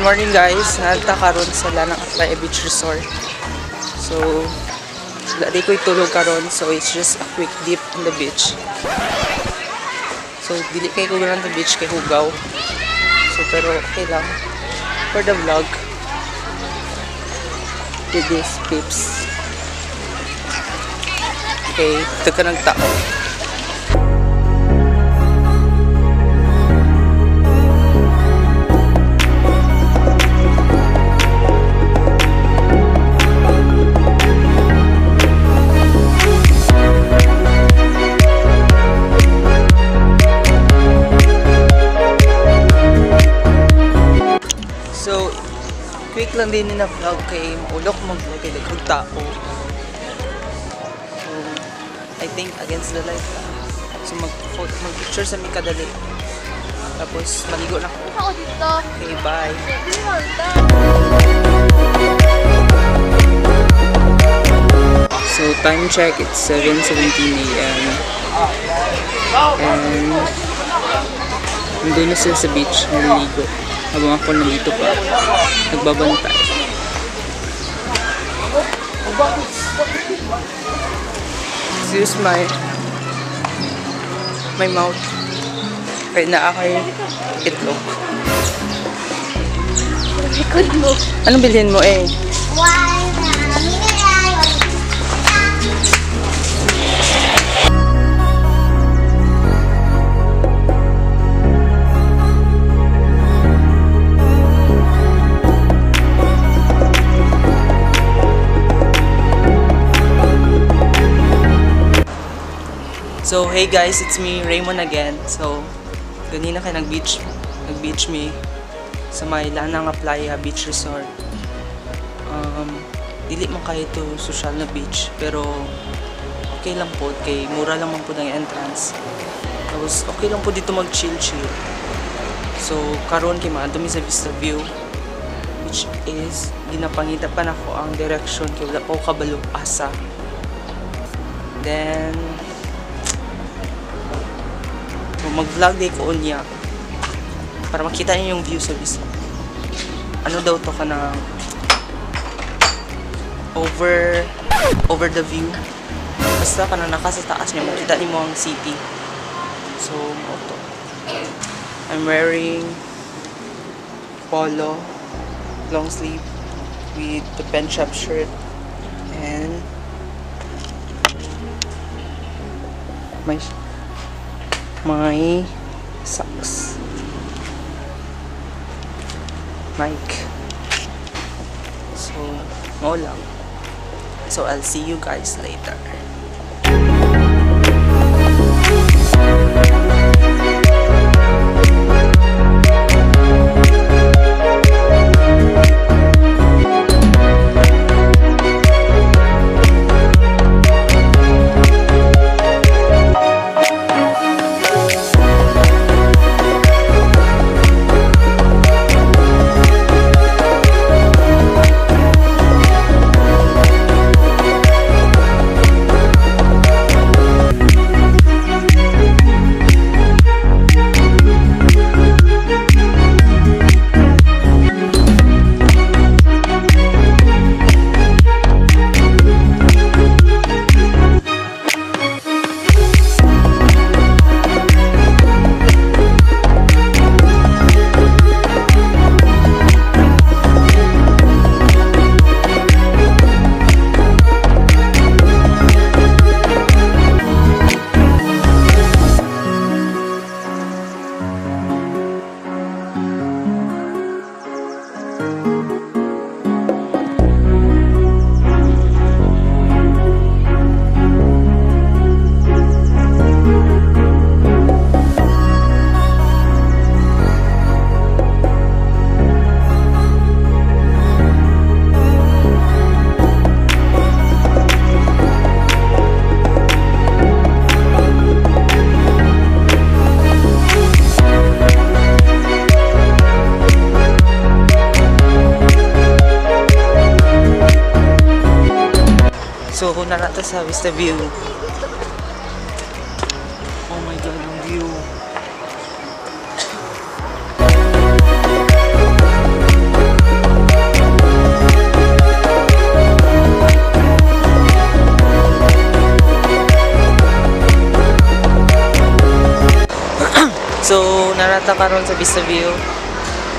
Morning, guys, naa ta karon sa Lanang Aplaya Beach Resort. So, wala di ko'y tulog karon, so it's just a quick dip in the beach. So, dili kay ko ganahan sa beach kay hugaw. So, pero okay lang. For the vlog. With these peeps. Okay, ito ka ng tao. So, quick lang din na vlog kay maulok mag-vlog kay daghang tao. So, I think against the light lang. So, mag-picture sa mi kadali. Tapos, maligo na ko. Ako dito. Okay, bye. So, time check, it's 7:17 a.m. And nandun na sila sa beach, naliligo. Habang ako nandito pa, nagbabantay. Excuse my mouth. Kaya naa kay itlog. Record mo. Anong bilhin mo eh? So, hey guys, it's me, Raymond again. So, ganina kay nag-beach me sa may Lanang Playa Beach Resort. Dili man kayo to social na beach, pero okay lang po, kay mura lang man po ng entrance. Tapos, okay lang po dito mag-chill-chill. So, karon kay maadto mi sa Vista View, which is, ginapangita pa nako ang direction kay wala pa ko kabalo asa. Then, so, mag-vlog day ko unya para makita niyo yung view sa Vista. Ano daw to kanang over the view. Basta kanang naka sa taas niya makita nimo ang city. So, mao to. I'm wearing polo long sleeve with the Penshoppe shirt and my socks. Nike. So, mao lang. So, I'll see you guys later. So, naa na ta sa Vista View. Oh my God, ang view. Na ta karon sa Vista View.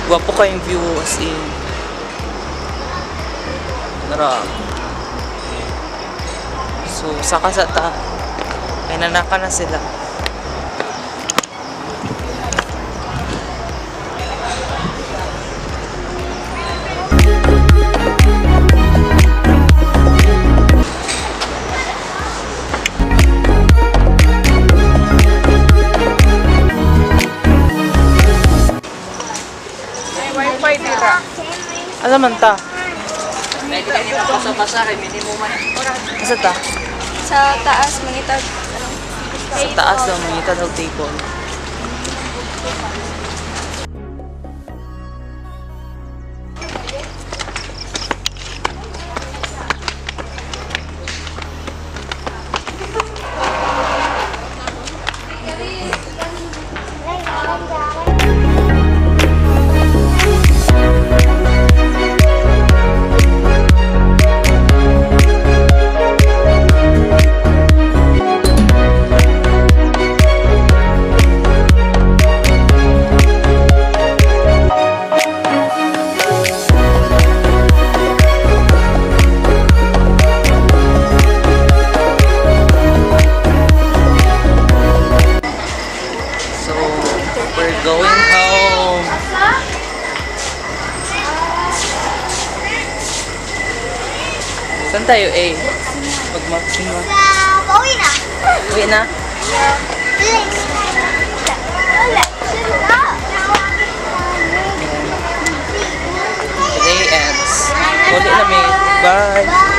Gwapo kaayong view, as in. Nara. So, saka sa ta. Kay nanaka na sila. May wifi dira. Asa man ta? Basa-basa kay minimum man. Asa ta? Sa taas, mangitag. Ano? Sa taas daw, mangita daw table. So, we're going home. Saan tayo eh? Mag-Maxima. Pauwi na. Uwi na? Wala. Today ends. Uli na mi. Bye!